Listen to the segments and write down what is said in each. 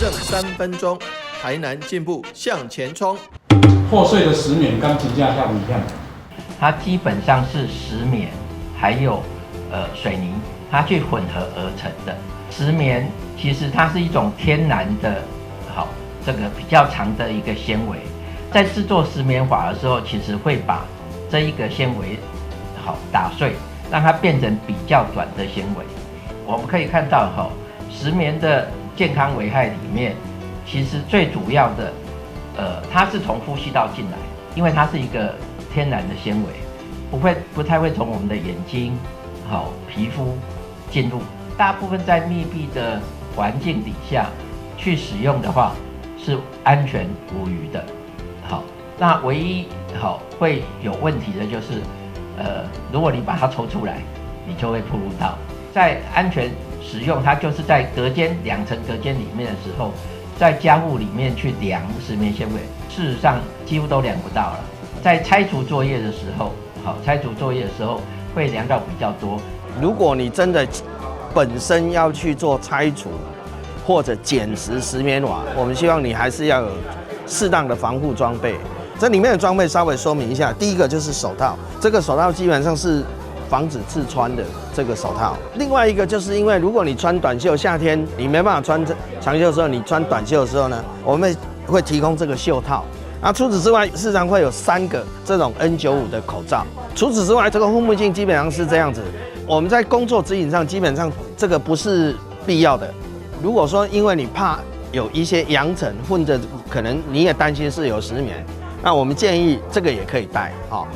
政三分鐘，台南進步向前衝。破碎的石棉敢真正遐危險？它基本上是石棉，還有水泥，它去混合而成的。石棉其實它是一種天然的，好這個比較長的一個纖維。在製作石棉瓦的時候，其實會把這一個纖維好打碎，讓它變成比較短的纖維。我們可以看到，哈，石棉的健康危害裡面，其實最主要的，它是從呼吸道進來，因為它是一個天然的纖維，不太會從我們的眼睛、好皮膚進入。大部分在密閉的環境底下去使用的話，是安全無虞的。好，那唯一好會有問題的就是，如果你把它抽出來，你就會暴露到。在安全使用，它就是在隔間兩層隔間裡面的時候，在家戶裡面去量石棉纖維，事實上幾乎都量不到了。在拆除作業的時候，好，拆除作業的時候會量到比較多。如果你真的本身要去做拆除或者撿拾石棉瓦，我們希望你還是要有適當的防護裝備。這裡面的裝備稍微說明一下，第一個就是手套，這個手套基本上是防止刺穿的這個手套。另外一個就是因為如果你穿短袖，夏天你沒辦法穿長袖的時候，你穿短袖的時候呢，我們會提供這個袖套。那除此之外，市場會有三個這種 N95 的口罩。除此之外，這個護目鏡基本上是這樣子。我們在工作指引上，基本上這個不是必要的。如果說因為你怕有一些揚塵混着，可能你也擔心是有石棉，那我們建議這個也可以戴。哈，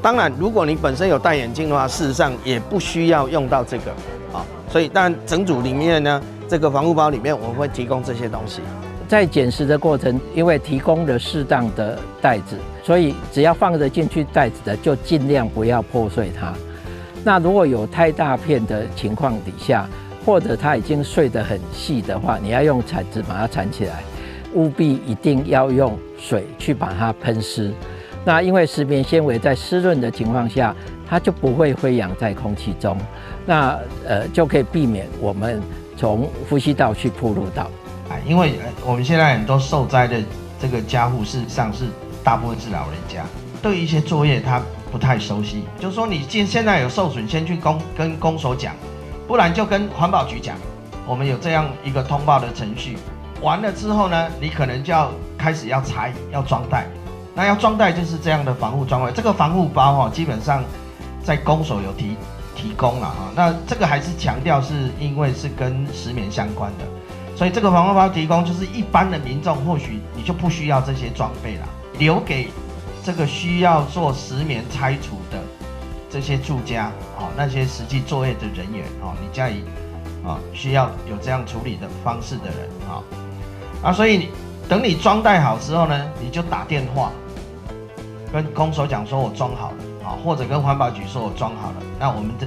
當然，如果你本身有戴眼鏡的話，事實上也不需要用到這個。啊，所以但整組裡面呢，這個防護包裡面我們會提供這些東西。在撿拾的過程，因為提供了適當的袋子，所以只要放得進去袋子的，就盡量不要破碎它。那如果有太大片的情況底下，或者它已經碎得很細的話，你要用鏟子把它鏟起來，務必一定要用水去把它噴濕。那因為石棉纖維在濕潤的情況下，它就不會飛揚在空氣中，那就可以避免我們從呼吸道去暴露到。因為我們現在很多受災的這個家戶，事實上是大部分是老人家，對一些作業他不太熟悉。就是說你現在有受損，先去跟公所講，不然就跟環保局講，我們有這樣一個通報的程序。完了之後呢，你可能就要開始要拆，要裝袋。那要裝袋就是這樣的防護裝備。這個防護包哈，基本上在公所有提供了哈。那這個還是強調是因為是跟石棉相關的。所以這個防護包提供，就是一般的民眾或許你就不需要這些裝備了，留給這個需要做石棉拆除的這些住家啊，那些實際作業的人員哦，你家裡啊需要有這樣處理的方式的人啊，啊，所以等你裝袋好之後呢，你就打電話跟公所講說我裝好了啊，或者跟環保局說我裝好了，那我們這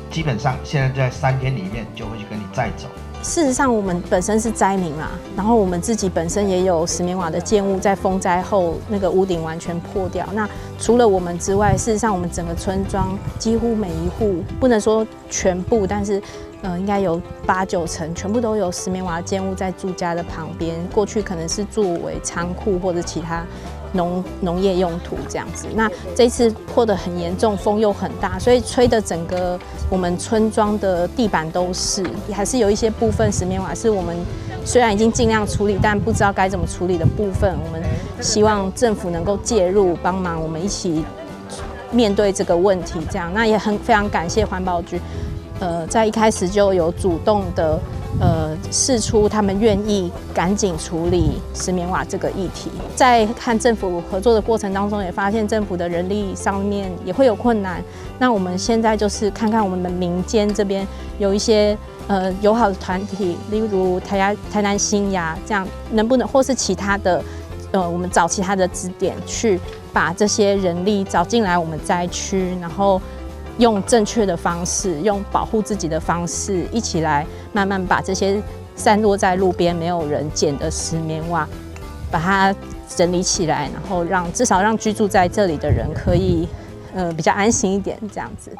基本上現在在3天裡面就會去跟你載走。事實上，我們本身是災民啦，然後我們自己本身也有石棉瓦的建物，在風災後那個屋頂完全破掉。那除了我們之外，事實上我們整個村莊幾乎每一戶，不能說全部，但是應該有八九成全部都有石棉瓦建物在住家的旁邊。過去可能是作為倉庫或者其他農業用途這樣子。那這次破得很嚴重，風又很大，所以吹的整個我們村莊的地板都是，還是有一些部分石棉瓦是我們雖然已經盡量處理，但不知道該怎麼處理的部分，我們希望政府能夠介入幫忙，我們一起面對這個問題。這樣，那也很非常感謝環保局，在一開始就有主動的釋出他們願意趕緊處理石棉瓦這個議題。在和政府合作的過程當中，也發現政府的人力上面也會有困難。那我們現在就是看看我們民間這邊有一些友好的團體，例如台南新芽這樣，能不能或是其他的我們找其他的支點去把這些人力找進來我們災區，然後用正確的方式，用保護自己的方式，一起來慢慢把這些散落在路邊沒有人撿的石棉瓦，把它整理起來，然後讓至少讓居住在這裡的人可以比較安心一點，這樣子。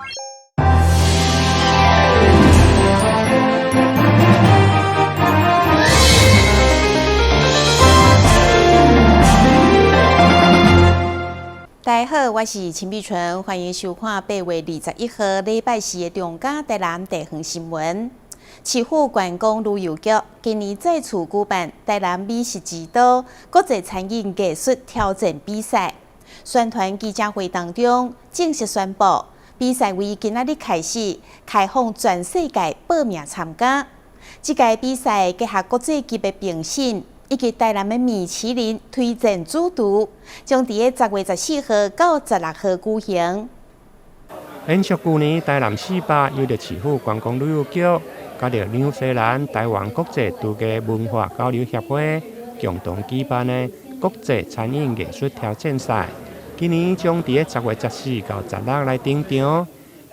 家好，我是陳美純，歡迎收看8月21號禮拜四的中嘉台南地方新聞。市府觀光旅遊局今年再次舉辦台南美食之都國際餐飲藝術挑戰比賽，宣傳記者會當中正式宣布，比賽為今仔日開始開放全世界報名參加。這屆比賽結合國際級的評審以及台南的米其林推薦主廚，將佇10月14號到16號舉行。延續舊年台南四百由著市府觀光旅遊局，佮著紐西蘭台灣國際廚藝文化交流協會共同舉辦的國際餐飲藝術挑戰賽，今年將佇10月14到16來登場，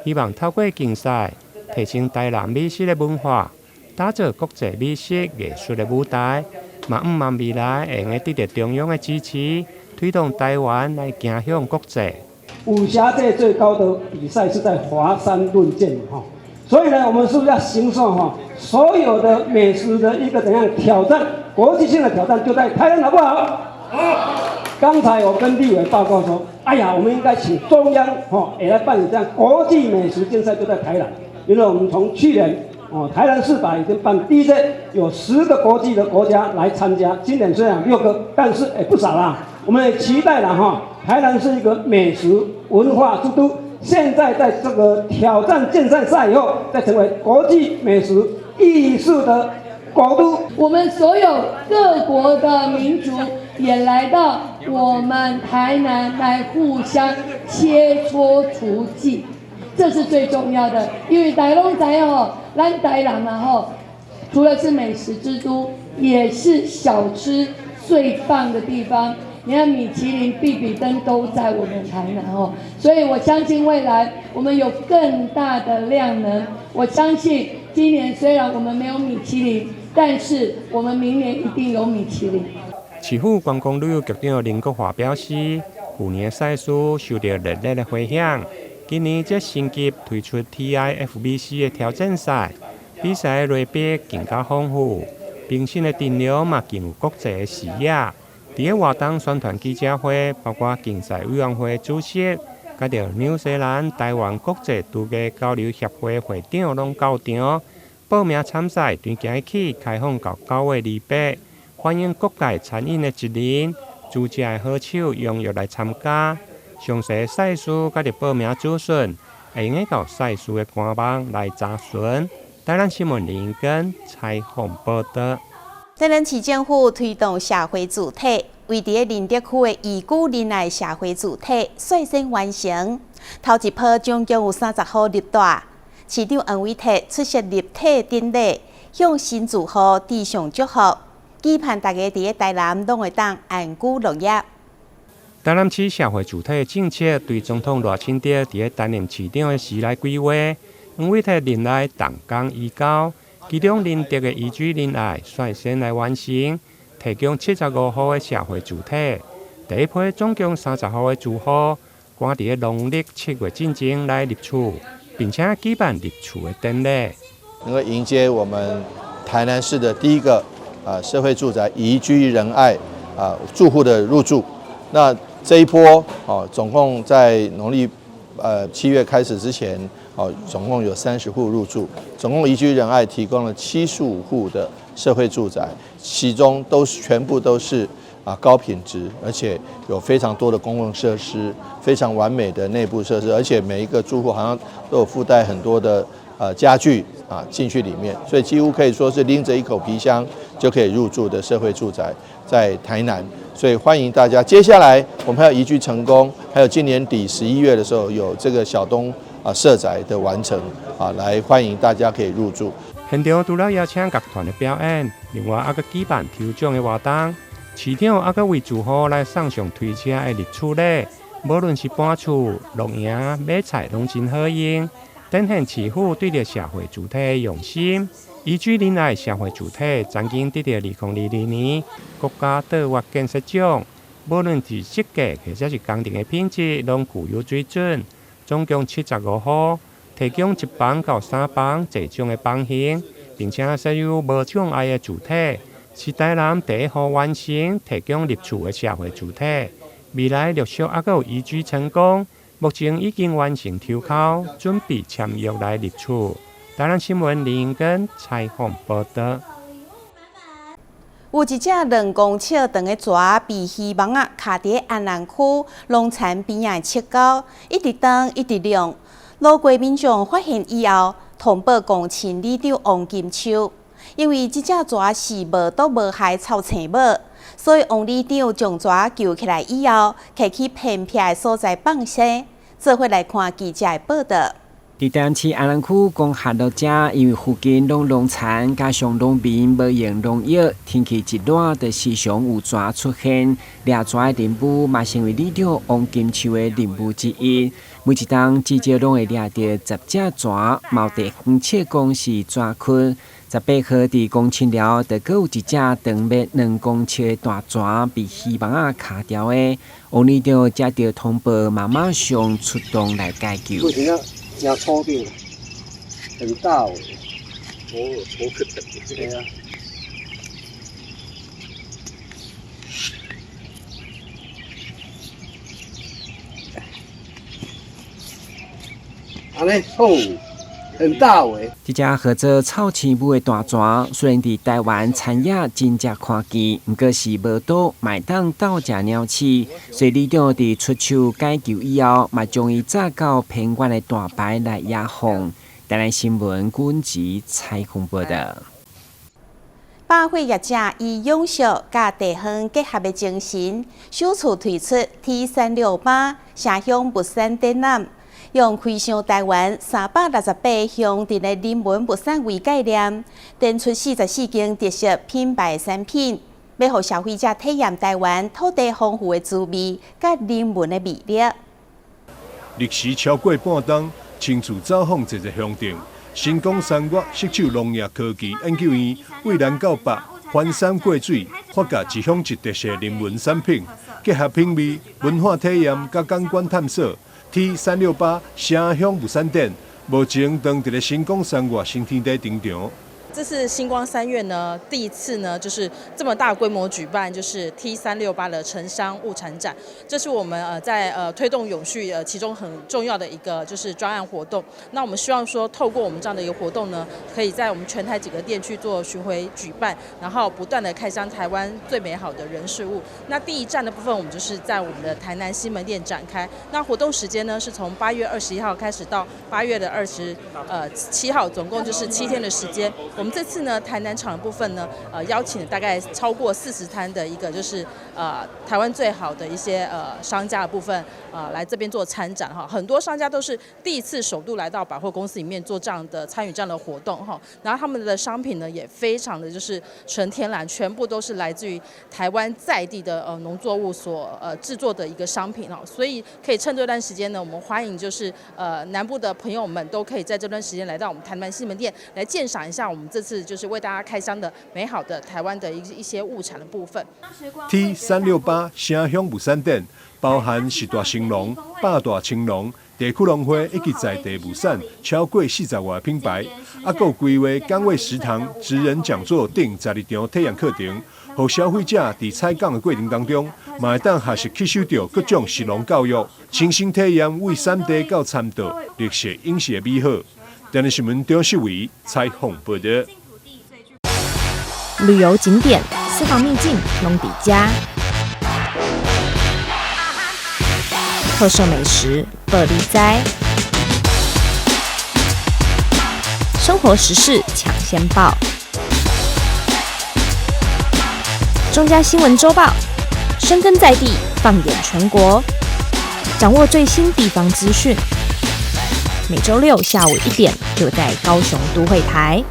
希望透過競賽提升台南美食的文化，打造國際美食藝術的舞台，嘛向望未來會用得著中央的支持，推動台灣來行向國際。武俠界最高的比賽是在華山論劍，哈，所以呢，我們是不是要形塑哈所有的美食的一個怎樣挑戰，國際性的挑戰就在台南，好不好？好。剛才我跟立委報告說，哎呀，我們應該請中央哈也來辦理這樣國際美食競賽，就在台南，因為我們從去年哦台南四百已經辦第一屆，有10個國際的國家來參加，今年雖然有6個，但是也不少啦。我們也期待了哈，台南是一個美食文化之都，現在在這個挑戰競賽賽以後，再成為國際美食藝術的國都。我們所有各國的民族也來到我們台南來互相切磋廚技，這是最重要的。因為大家攏知吼，咱台南嘛吼，除了是美食之都，也是小吃最棒的地方。你看米其林、必比登都在我們台南哦，所以我相信未來我們有更大的量能。我相信今年雖然我們沒有米其林，但是我們明年一定有米其林。市府觀光旅遊局長林國華表示，舊年賽事受到熱烈的迴響，今年則升級推出 TIFBC 的挑戰賽，比賽的類別更加豐富，評審的陣容嘛更有國際的視野。佇个活動宣傳記者會，包括競賽委員會主席，佮著紐西蘭台灣國際廚藝交流協會會長攏到場。報名參賽從今日起開放到9月28，歡迎各界餐飲的職人、煮食的好手踴躍來參加。詳細賽事佮著報名資訊，會用得到賽事的官網來查詢。台南新聞林根採訪報導。台南市政府推動社會住宅，位佇咧仁德區的宜居仁愛社會住宅率先完成，頭一波總共有30戶入住。市長黃偉哲出席入體典禮，向新住戶致上祝福，期盼大家佇咧台南攏會當安居樂業。台南市社會住宅政策對總統賴清德佇咧擔任市長的時來規劃，黃偉哲任內動工移交，其中仁德的宜居仁愛率先來完成，提供75戶的社會住宅。第一批總共30戶的住戶，趕佇咧農曆7月進前來入厝，並且舉辦入厝的典禮。能夠迎接我們台南市的第一個社會住宅宜居仁愛住戶的入住。那這一波哦，總共在農曆7月開始之前，哦，總共有30戶入住，總共宜居仁愛提供了75戶的社會住宅，其中都是全部都是高品質，而且有非常多的公共設施，非常完美的內部設施，而且每一個住戶好像都有附帶很多的家具進去裡面，所以幾乎可以說是拎着一口皮箱就可以入住的社會住宅，在台南。所以歡迎大家。接下來我們還有宜居成功，還有今年底11月的時候有這個小東社宅的完成來歡迎大家可以入住。現場除了邀請樂團的表演，另外猶閣舉辦抽獎的活動，市長猶閣為住戶來送上推車的入厝禮，無論是搬厝、露營、買菜，攏真好用，展現市府對著社會住宅的用心。宜居仁愛社會住宅曾經得著2022年國家卓越建設獎，無論是設計或者是工程的品質，攏具有水準。總共75戶，提供一房到三房這種的房型，並且設有無障礙的住宅，是台南第一戶完成提供入厝的社會住宅。未來陸續猶閣有移居成功，目前已經完成抽鬮，準備簽約來入厝。台南新聞林英根採訪報導。有一隻2公尺長的蛇被漁網仔卡佇安南區農田邊仔的切溝，一直動一直量。路過民眾發現以後，通報公親里長王金秋，因為這隻蛇是無毒無害臭青母，所以王里長將蛇救起來以後，提去偏僻的所在放生。做伙來看記者的報導。佇台南市安南區光學路遮，因為附近攏農田，加上農民無用農藥，天氣一熱就時常有蛇出現。掠蛇的任務嘛，成為里長王金秋的任務之一。每一冬至少攏會掠著10隻蛇，嘛有地方笑講是蛇窟。18號佇公親寮，就閣有一隻長欲2公尺的大蛇被漁網仔卡牢的，王里長接著通報，嘛馬上出動來解救。真粗頂，很大哦。哦，粗克的。對啊。按呢好，很大尾。這隻號做臭青母的大蛇，雖然佇台灣田野真正看見，毋過是無毒，嘛會當鬥食鳥鼠。所以里長佇出手解救以後，嘛將伊載到偏遠的大排來野放。台南新聞軍籍採訪報導。百貨業者以永續佮地方結合的精神，首次推出 T368城鄉物產展覽。用開箱台灣368鄉鎮的人文物產為概念，展出44間特色品牌產品，欲予消費者體驗台灣土地豐富的滋味，佮人文的魅力。歷時超過半冬，親自走訪濟濟鄉鎮，星光三月失手農業科技研究院為南到北翻山過水，發掘一鄉一特色人文產品，結合品味、文化體驗佮感官探索。T368城鄉物產展，目前當佇咧星光三越新天地登場。這次星光三月呢，第一次呢，就是這麼大規模舉辦，就是 T368的城鄉物產展，這是我們在推動永續其中很重要的一個就是專案活動。那我們希望說，透過我們這樣的一個活動呢，可以在我們全台幾個店去做巡迴舉辦，然後不斷的開箱台灣最美好的人事物。那第一站的部分，我們就是在我們的台南西門店展開。那活動時間呢，是從8月21號開始到8月的27號，總共就是7天的時間。我們這次呢，台南場的部分呢，邀請了大概超過40攤的一個，就是台灣最好的一些商家的部分，來這邊做參展哈。很多商家都是第一次首度來到百貨公司裡面做這樣的參與這樣的活動哈。然後他們的商品呢，也非常的就是純天然，全部都是來自於台灣在地的農作物所製作的一個商品哦。所以可以趁這段時間呢，我們歡迎就是南部的朋友們都可以在這段時間來到我們台南西門店來鑑賞一下我們這次就是為大家開箱的美好的台灣的一些物產的部分。 T368城鄉物產展包含10大神農、100大青農、地區農會以及在地物產超過40外品牌，猶閣有規劃崗位食堂、職人講座等12場體驗課程，予消費者佇採購的過程當中，嘛會當學習吸收著各種食農教育，親身體驗為產地到餐桌綠色飲食的美好。台南新聞張世偉採訪報導。旅遊景點、私房秘境攏佇遮，特色美食報你知，生活時事搶先報，中嘉新聞週報，深耕在地，放眼全國，掌握最新地方資訊。每週六下午1點，就在高雄都會台。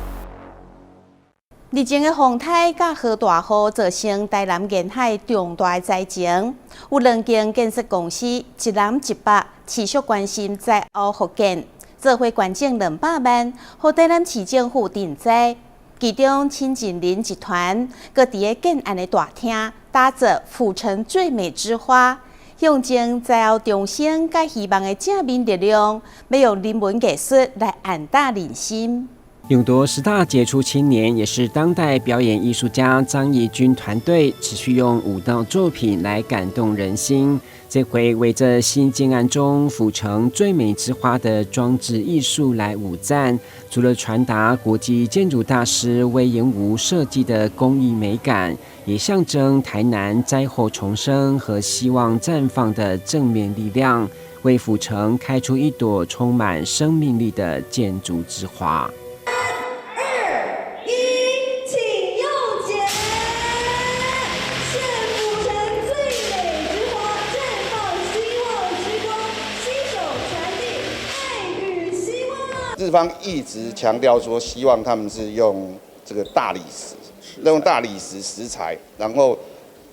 日前的風颱佮豪大雨造成台南沿海重大的災情，有兩間建設公司一南一北持續關心災後復建，做伙捐贈200萬，予台南市政府賑災。其中親近林集團閣佇咧建案的大廳打造府城最美之花，象徵災後重生佮希望的正面力量，欲用人文藝術來按打人心。勇奪十大傑出青年，也是當代表演藝術家張怡君團隊持續用舞蹈作品來感動人心。這回為這新建案中府城最美之花的裝置藝術來舞讚，除了傳達國際建築大師隈研吾設計的工藝美感，也象徵台南災後重生和希望綻放的正面力量，為府城開出一朵充滿生命力的建築之花。 2、1，請右剪，獻府城最美之花，綻放希望之光，攜手傳遞愛與希望。日方一直強調說，希望他們是用這個大理石，用大理石石材，然後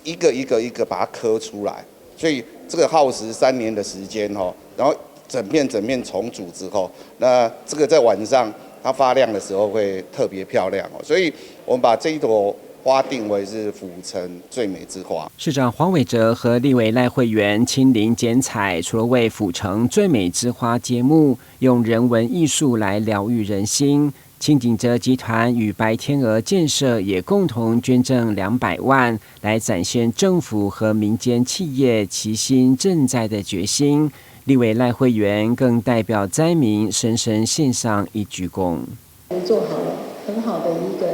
一個一個一個把它刻出來，所以這個耗時3年的時間哦，然後整片整片重組之後，那這個在晚上它發亮的時候會特別漂亮哦，所以我們把這一朵花定為是府城最美之花。市長黃偉哲和立委賴慧媛親臨剪彩，除了為府城最美之花揭幕，用人文藝術來療癒人心。輕井澤集團與白天鵝建設也共同捐贈200萬，來展現政府和民間企業齊心賑災的決心。立委賴慧媛更代表災民深深獻上一鞠躬。做好了很好的一個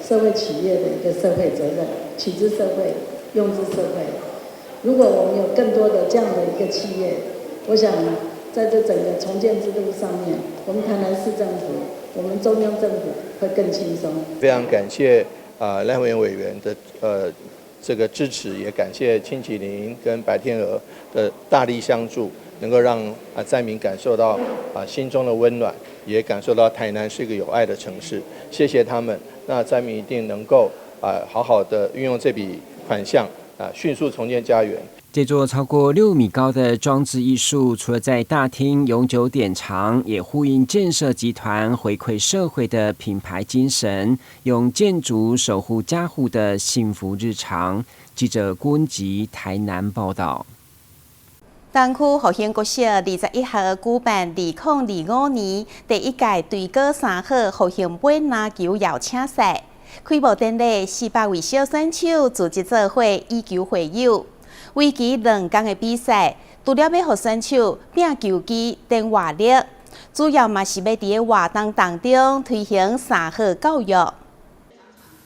社會企業的一個社會責任，取之社會，用之社會。如果我們有更多的這樣的一個企業，我想在這整個重建之路上面，我們台南市政府，我們中央政府會更輕鬆。非常感謝啊賴慧媛委員的這個支持，也感謝輕啟林跟白天鵝的大力相助，能夠讓啊災民感受到啊心中的溫暖，也感受到台南是一個有愛的城市。謝謝他們，那災民一定能夠啊好好的運用這筆款項啊，迅速重建家園。這座超過6米高的裝置藝術，除了在大廳永久典藏，也呼應建設集團回饋社會的品牌精神，用建築守護家戶的幸福日常。記者郭文吉台南報道。東區復興國小21號舉辦2025年第一屆堆高三好復興杯籃球邀請賽，開幕典禮400位小選手組織做伙以球會友，為期2工的比賽，除了欲予選手拼球技、展活力，主要嘛是欲佇个活動當中推行三好教育。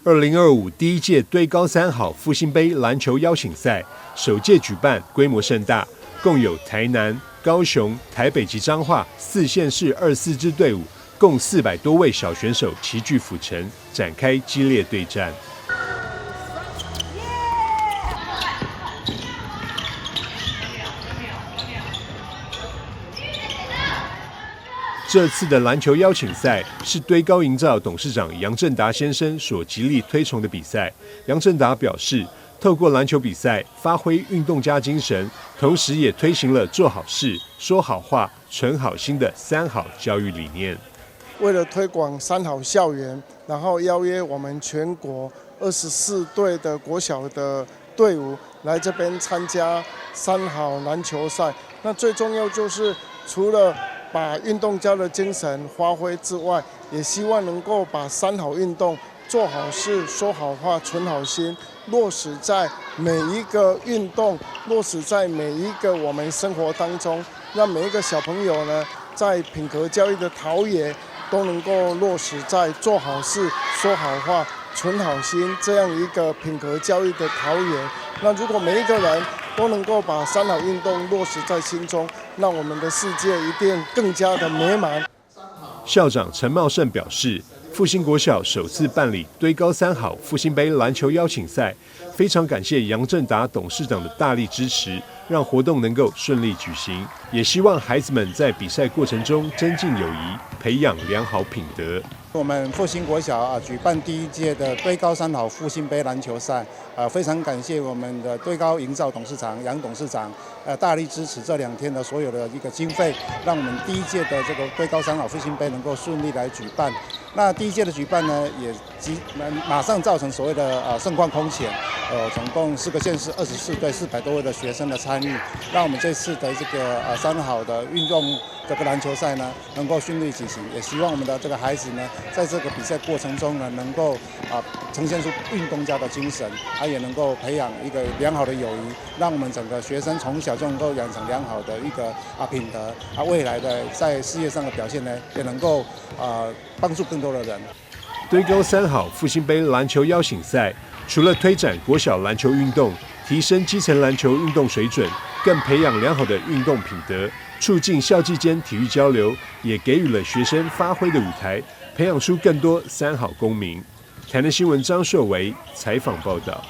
2025第一屆堆高三好復興杯籃球邀請賽首屆舉辦，規模盛大。共有台南、高雄、台北及彰化四縣市24支隊伍，共400多位小選手齊聚府城，展開激烈對戰。這次的籃球邀請賽是堆高營造董事長楊正達先生所極力推崇的比賽。楊正達表示，透過籃球比賽發揮運動家精神，同時也推行了做好事、說好話、存好心的三好教育理念。為了推廣三好校園，然後邀約我們全國24隊的國小的隊伍來這邊參加三好籃球賽。那最重要就是除了把運動家的精神發揮之外，也希望能夠把三好運動做好事、說好話、存好心，落實在每一個運動，落實在每一個我們生活當中，讓每一個小朋友呢，在品格教育的陶冶都能夠落實在做好事、說好話、存好心這樣一個品格教育的陶冶。那如果每一個人都能夠把三好運動落實在心中，那我們的世界一定更加的美滿。校長陳茂盛表示，復興國小首次辦理堆高三好復興杯籃球邀請賽，非常感謝楊正達董事長的大力支持，讓活動能夠順利舉行。也希望孩子們在比賽過程中增進友誼，培養良好品德。我們復興國小啊，舉辦第一屆的堆高三好復興杯籃球賽，啊，非常感謝我們的堆高營造董事長楊董事長，大力支持這2天的所有的一個經費，讓我們第一屆的這個堆高三好復興杯能夠順利來舉辦。那第一屆的舉辦呢，也即馬上造成所謂的盛況空前，總共四個縣市24隊400多位的學生的參與，讓我們這次的這個三好的運動這個籃球賽呢，能夠順利舉行，也希望我們的這個孩子呢，在這個比賽過程中呢，能夠呈現出運動家的精神，也能夠培養一個良好的友誼，讓我們整個學生從小就能夠養成良好的一個品德，未來的在事業上的表現呢，也能夠幫助更多的人。堆高三好復興盃籃球邀請賽，除了推展國小籃球運動，提升基層籃球運動水準，更培養良好的運動品德，促進校際間體育交流，也給予了學生發揮的舞台，培養出更多三好公民。台南新聞張碩維採訪報道。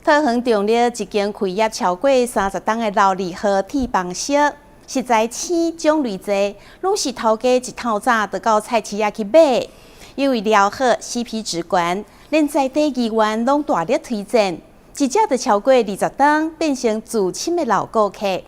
桃園中壢一間開業超過30冬的老字號鐵板燒，食材鮮種類濟，攏是頭家一透早就到菜市仔去買。因為料好 CP 值懸，連在地議員攏大力推薦，一食就超過20冬，變成資深的老顧客。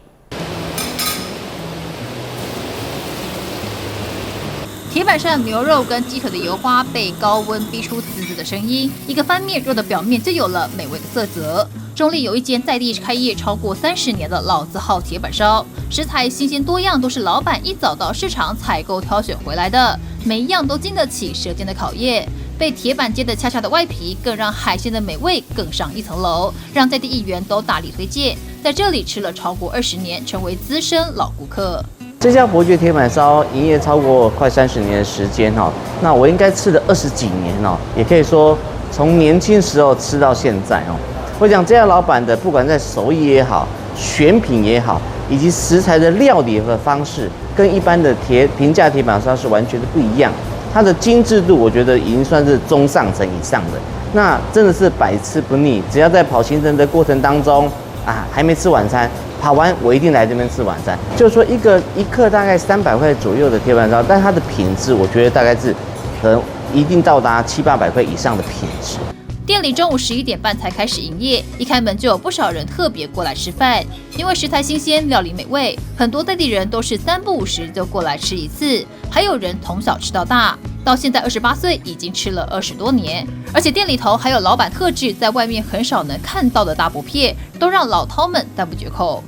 鐵板上牛肉跟雞腿的油花被高溫逼出滋滋的聲音，一個翻面，肉的表面就有了美味的色澤。中壢有一間在地開業超過30年的老字號鐵板燒，食材新鮮多樣，都是老闆一早到市場採購挑選回來的，每一樣都經得起舌尖的考驗。被鐵板煎得恰恰的外皮，更讓海鮮的美味更上一層樓，讓在地議員都大力推薦。在這裡吃了超過20年，成為資深老顧客。這家伯爵鐵板燒營業超過快30年的時間哈，那我應該吃了20幾年哦，也可以說從年輕時候吃到現在哦。我講這家老闆的，不管在手藝也好，選品也好，以及食材的料理的方式，跟一般的平價鐵板燒是完全的不一樣。它的精緻度，我覺得已經算是中上層以上的。那真的是百吃不膩，只要在跑行程的過程當中啊，還沒吃晚餐。跑完我一定來這邊吃晚餐，就是說一個一客大概300塊左右的鐵板燒，但它的品質我覺得大概是可能一定到達七八百塊以上的品質。店裡中午11點半才開始營業，一開門就有不少人特別過來吃飯，因為食材新鮮，料理美味，很多在地人都是三不五時就過來吃一次，還有人從小吃到大，到現在28歲已經吃了20多年，而且店裡頭還有老闆特製在外面很少能看到的大薄片，都讓老饕們讚不絕口。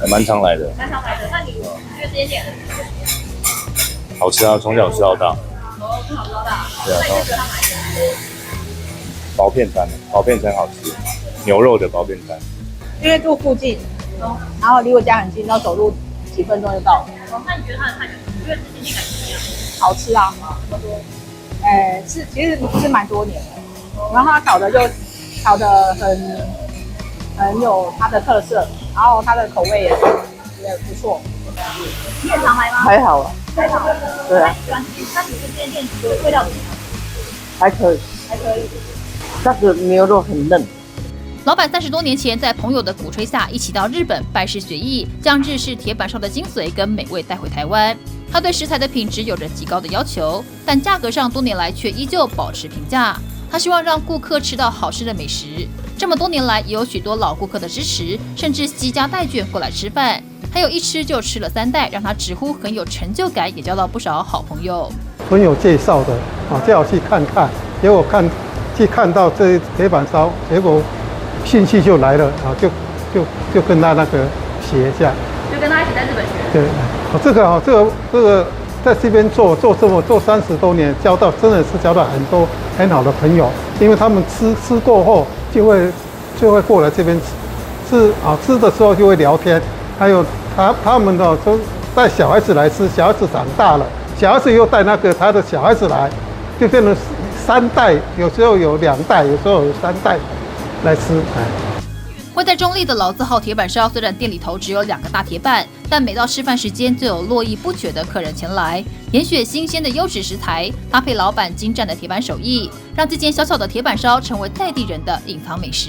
蠻常來的，蠻常來的。那你覺得這間店怎麼樣？好吃啊，從小吃到大。哦，從小吃到大。對啊。那你覺得它哪一個？薄片餐，薄片餐好吃，牛肉的薄片餐。因為住附近，然後離我家很近，然後走路幾分鐘就到了。哦，那你覺得它的菜，你覺得這間店感覺怎麼樣？好吃啊，怎麼說？哎，是其實是蠻多年了，然後它烤的就烤的很有它的特色。然後它的口味也不錯。你也常來嗎？還好啊，還好。對啊。喜歡吃，那你覺得這間店的味道怎麼樣？還可以，還可以。那個牛肉很嫩。老闆30多年前在朋友的鼓吹下，一起到日本拜師學藝，將日式鐵板燒的精髓跟美味帶回台灣。他對食材的品質有着極高的要求，但價格上多年來卻依舊保持平價。他希望讓顧客吃到好吃的美食。這麼多年來，也有許多老顧客的支持，甚至攜家帶眷過來吃飯。還有一吃就吃了三代，讓他直呼很有成就感，也交到不少好朋友。朋友介紹的啊，叫我去看看，結果去看到這鐵板燒，結果興趣就來了啊，就跟他那個學一下，就跟他一起在日本學。對，這個啊，這個在這邊做這麼做30多年，交到真的是交到很多很好的朋友，因為他們吃過後就會過來這邊吃，吃啊吃的時候就會聊天，還有他們的都帶小孩子來吃，小孩子長大了，小孩子又帶那個他的小孩子來，就變成三代，有時候有兩代，有時候有三代來吃，哎。位在中壢的老字號鐵板燒，雖然店裡頭只有兩個大鐵板，但每到吃飯時間就有絡繹不絕的客人前來。嚴選新鮮的優質食材，搭配老闆精湛的鐵板手藝，讓這間小小的鐵板燒成為在地人的隱藏美食。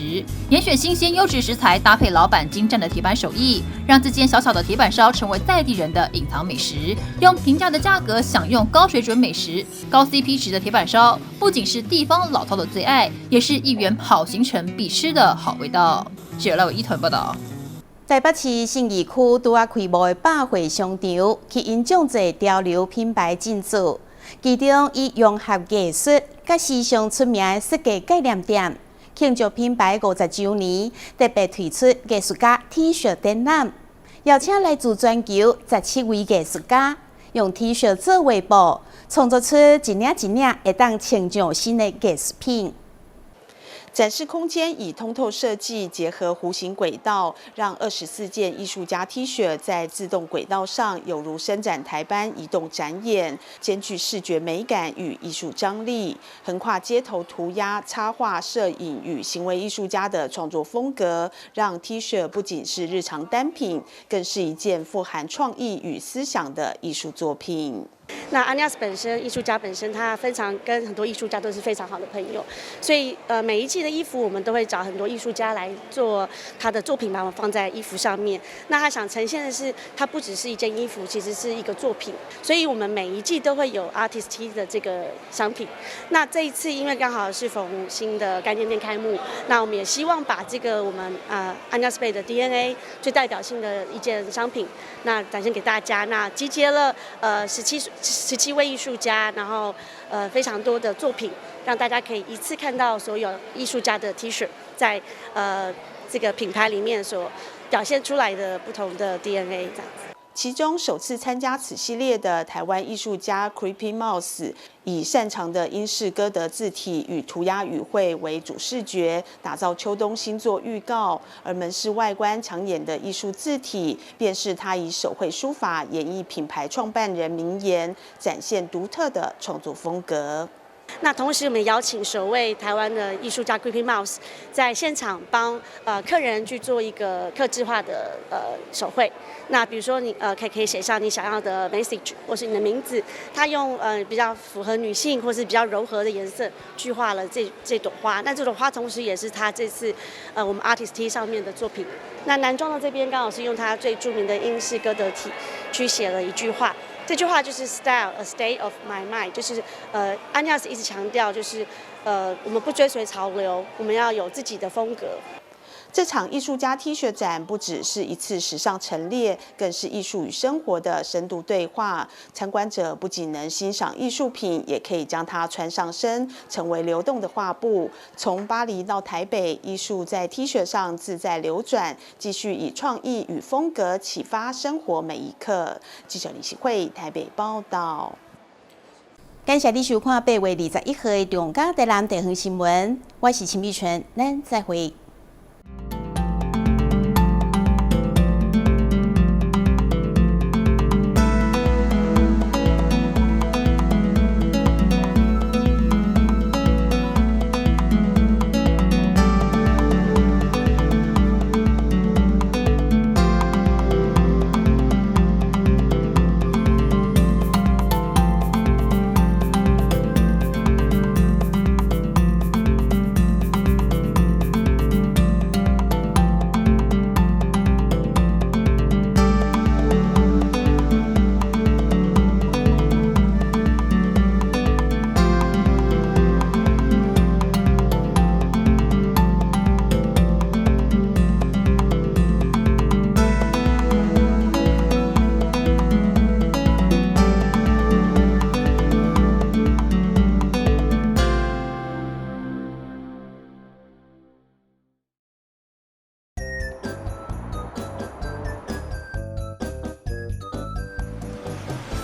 嚴選新鮮優質食材，搭配老闆精湛的鐵板手藝，讓這間小小的鐵板燒成為在地人的隱藏美食。用平價的價格享用高水準美食、高 CP 值的鐵板燒，不僅是地方老饕的最愛，也是議員跑行程必吃的好味道。記者賴偉一團報道。台北市信義區拄仔開幕的百貨商場，吸引眾濟潮流品牌進駐，其中以融合藝術佮佮時尚出名的設計概念店，慶祝品牌50週年，特別推出藝術家 T 恤展覽，邀請來自全球17位藝術家，用 T 恤做畫布，創作出一領一領會當穿上身的藝術品。展示空間以通透設計結合弧形軌道，讓24件藝術家 T 恤在自動軌道上猶如伸展台般移動展演，兼具視覺美感與藝術張力。橫跨街頭塗鴉、插畫、攝影與行為藝術家的創作風格，讓 T 恤不僅是日常單品，更是一件富含創意與思想的藝術作品。那安尼亞斯本身，藝術家本身，他非常跟很多藝術家都是非常好的朋友，所以每一季的衣服我們都會找很多藝術家來做他的作品，把它放在衣服上面。那他想呈現的是，它不只是一件衣服，其實是一個作品。所以我們每一季都會有 Artist T 的這個商品。那這一次因為剛好是逢新的概念店開幕，那我們也希望把這個我們安尼亞斯貝的 DNA 最代表性的一件商品，那展現給大家。那集結了17位藝術家，然後非常多的作品，讓大家可以一次看到所有藝術家的 T 恤在這個品牌裡面所表現出來的不同的 DNA 這樣子。其中首次參加此系列的台灣藝術家 Creepy Mouse，以擅長的英式歌德字體與塗鴉語彙為主視覺，打造秋冬新作預告。而門市外觀搶眼的藝術字體，便是他以手繪書法演繹品牌創辦人名言，展現獨特的創作風格。那同時，我們邀請首位台灣的藝術家 Creepy Mouse 在現場幫客人去做一個客製化的手繪。那比如說你可以寫上你想要的 message 或是你的名字，他用比較符合女性或是比較柔和的顏色去畫了這朵花。那這朵花同時也是他這次我們 Artist T 上面的作品。那男裝的這邊剛好是用他最著名的英式歌德體去寫了一句話。這句話就是 “style a state of my mind”，就是安尼亞斯一直強調，就是我們不追隨潮流，我們要有自己的風格。這場藝術家 T 恤展不只是一次時尚陳列，更是藝術與生活的深度對話。參觀者不僅能欣賞藝術品，也可以將它穿上身，成為流動的畫布。從巴黎到台北，藝術在 T 恤上自在流轉，繼續以創意與風格啟發生活每一刻。記者李希慧台北報道。感謝你收看8月21號的中嘉台南地方新聞，我是陳美純，咱再會。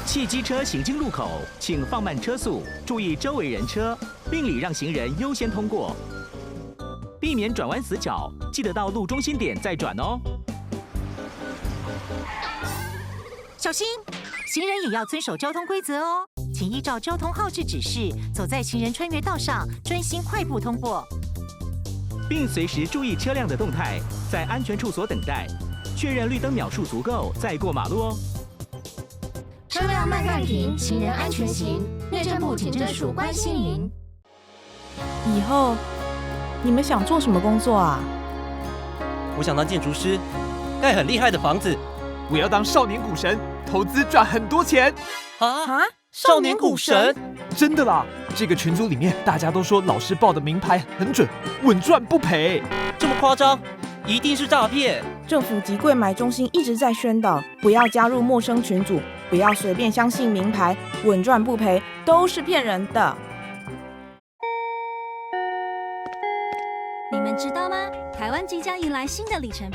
汽機車行經路口，請放慢車速，注意周圍人車，並禮讓行人優先通過，避免轉彎死角。記得到路中心點再轉哦。小心，行人也要遵守交通規則哦，請依照交通號誌指示，走在行人穿越道上，專心快步通過，並隨時注意車輛的動態，在安全處所等待，確認綠燈秒數足夠再過馬路哦。車輛慢慢停，行人安全行。內政部警政署關心您。以後你們想做什麼工作啊？我想當建築師，蓋很厲害的房子。我要當少年股神，投資賺很多錢。啊！少年股神？真的啦！這個群組裡面大家都說老師報的名牌很準，穩賺不賠。這麼誇張？一定是詐騙！政府及櫃買中心一直在宣導，不要加入陌生群組，不要隨便相信名牌，穩賺不賠都是騙人的。們知道嗎？台灣即將迎來新的里程碑。